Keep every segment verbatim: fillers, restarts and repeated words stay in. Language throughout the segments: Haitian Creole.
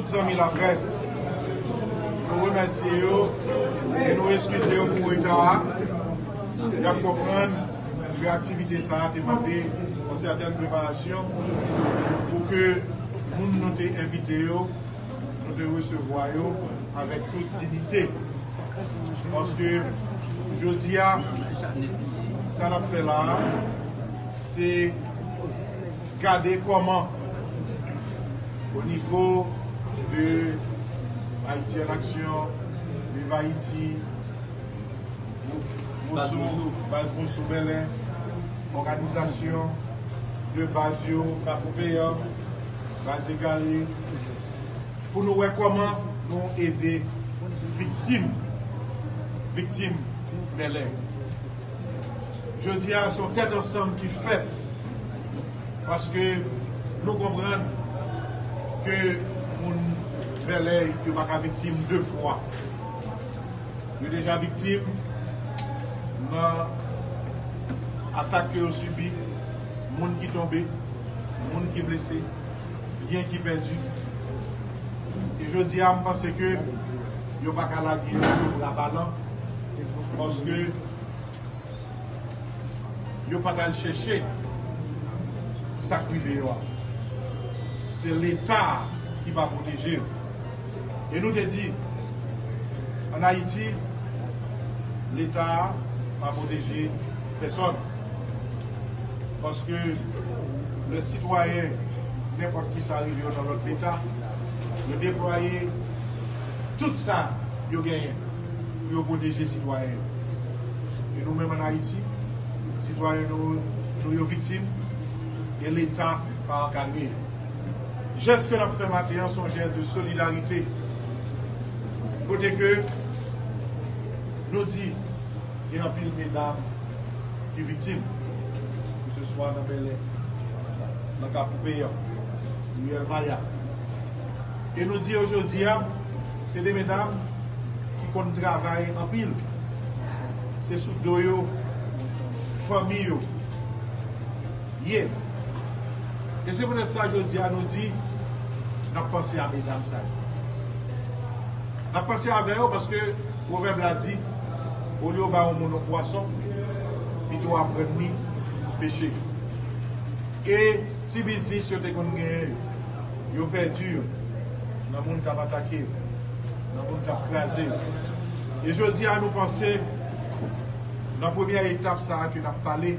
Zanmi laprès, nou remèsye yo e nou eskize yo pou reta a. Y ap konprann ke aktivite sa a te mande yon sètèn preparasyon pou ke moun nou te envite yo, nou te resevwa yo avèk tout diyite. Paske jodi a, sa n ap fè la a, se gade kòman, o nivo de Ayiti an Aksyon, Viv Ayiti, Moso, Baz Moso Bèlè, òganizasyon de baz yo, Kafou Peyan, Baz Egare, pou nou wè kòman nou ede viktim, viktim Bèlè. Jodi a, se yon tèt ansanm ki fèt, paske nou konprann ke moun Bèlè yo pa ka viktim de fwa. Yo deja viktim nan atak ke yo sibi, moun ki tonbe, moun ki blese, byen ki pèdi. E jodi a, m panse ke yo pa ka lage yo sou bra balan, paske yo pa t al chèche sa k rive yo a. Se Leta a ki pa pwoteje yo. E nou te di, ann Ayiti, Leta a pa pwoteje pèsòn. Paske lè sitwayen, nenpòt ki sa rive yo nan lòt Leta, yo deplwaye tout sa yo genyen pou yo pwoteje sitwayen yo. E nou menm ann Ayiti, sitwayen nou, nou yo viktim, e Leta pa ankadre. Jès ke n ap fè maten an, se yon jès de solidarite. Kote ke nou di, gen anpil medam ki viktim, keseswa nan Bèlè, nan Kafou Peyan, Riyèl Maya. E nou di yo jodi a, se de medam ki konn travay anpil. Se sou do yo fanmi yo ye. E se poutèt sa jodi a nou di, n ap panse a medam sa yo. N ap panse avè yo paske pwovèb la di, olye w ba yon moun yon pwason, pito w aprann li peche. E ti biznis yo te konn genyen yo, yo pèdi yo nan moun k ap atake yo, nan moun k ap kraze yo. E jodi a nou panse nan premyè etap sa a ke n ap pale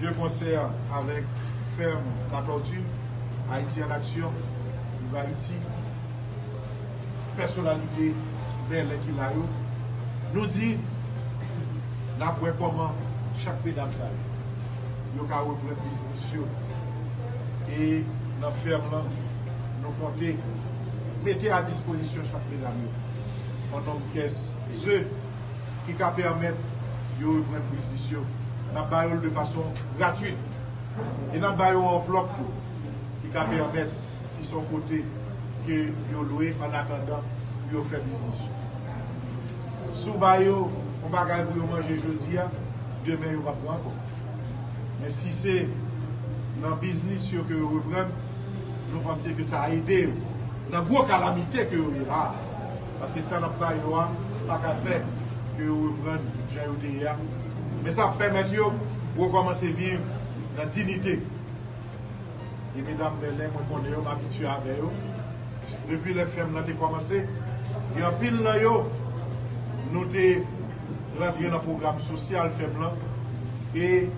de konsè avèk fèm Latòti, Ayiti an Aksyon, Viv Ayiti, pèsonalite Bèlè ki la yo, nou di n ap wè kòman chak medam sa yo, yo ka reprann biznis yo. E nan fèm lan, nou konte mete a dispozisyon chak medam yo yon nonm kès ze ki ka pèmèt yo reprann biznis yo. N ap ba yo l de fason gratwit. E n ap ba yo anvlòp tou ki ka pèmèt, si se yon kote ke yo lwe annatandan pou yo fè biznis yo. Si w ba yo yon bagay pou yo manje jodi a, demen yo p ap gen ankò. Men si se nan biznis yo ke yo reprann, nou panse ke sa ede yo nan gwo kalamite ke yo ye la a. Paske sa n ap ba yo a pa ka fè ke yo reprann jan yo te ye a. Men sa ap pèmèt yo rekòmanse viv nan diyite. E medam Bèlè, mwen konnen yo, m abitye avè yo. Depi lè fèm lan te kòmanse, gen anpil nan yo, nou te rantre nan pwogram sosyal fèm lan, e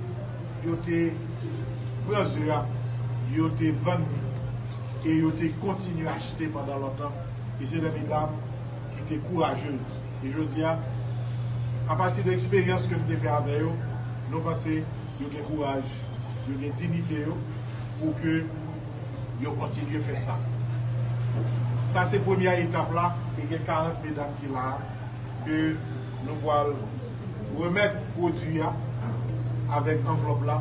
yo te pran ze a, yo te vann li, e yo te kontinye achte pandan lontan. E se de medam ki te kourajez. E jodi a, apati de eksperyans ke nou te fè avè yo, nou panse yo gen kouraj, yo gen diyite yo, pou ke yo kontinye fè sa. Sa se premyè etap la, e gen karant medam ki la a, ke nou pral remèt pwodui a avèk anvlòp la,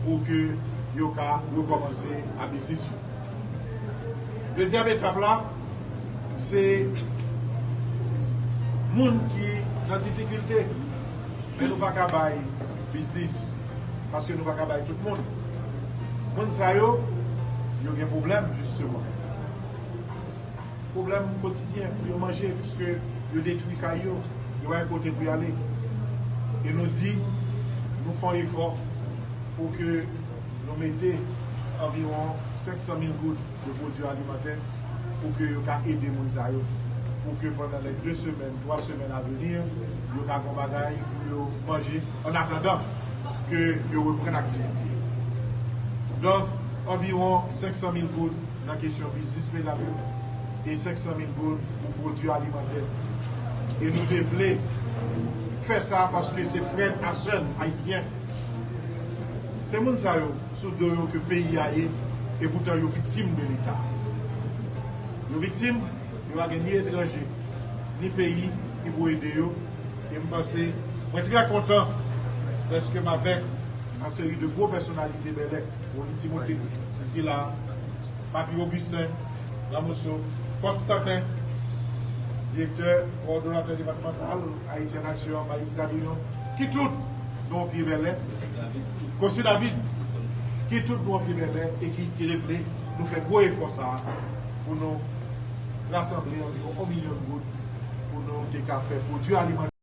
pou ke yo ka rekòmanse a biznis yo. Dezyèm etap la, se moun ki nan difikilte, men nou pa ka bay biznis, paske nou pa ka bay tout moun. Moun sa yo, yo gen pwoblèm, jisteman. pwoblèm kotidyen pou yo manje, piske yo detwi kay yo, yo pa gen kote pou y ale. E nou di, nou fè yon efò pou ke nou mete anviwon senk san mil goud de pwodui alimantè pou ke yo ka ede moun sa yo, pou ke pandan lè de semèn, twa semèn a vini, yo ka gen bagay pou yo manje, an atandan ke yo reprann aktivite. Donk, anviwon senk san mil goud nan kesyon biznis medam yo, e senk san mil goud pou pwodui alimantè. E nou te vle fè sa paske se frè n a sè n ayisyen. Se moun sa yo, sou do yo ke peyi a ye, e poutan yo viktim de Leta. Yo viktim, yo pa gen ni etranje, ni peyi ki pou ede yo. E m panse, mwen trè kontan, lèske m avèk yon seri de gwo pèsonalite bèlè, Rony Timote, ki la, Papi Augustin, Lamoso, Constantin, direktè, kowòdonatè depatmantal Haïti en Action, Maïs Davignon, ki tout gen yon pye bèlè, Consul David, ki tout gen yon pye bèlè e ki, ki te vle nou fè gwo efò sa a pou nou rasanble anviwon yon milyon goud pou nou te ka fè pwodui alimantè.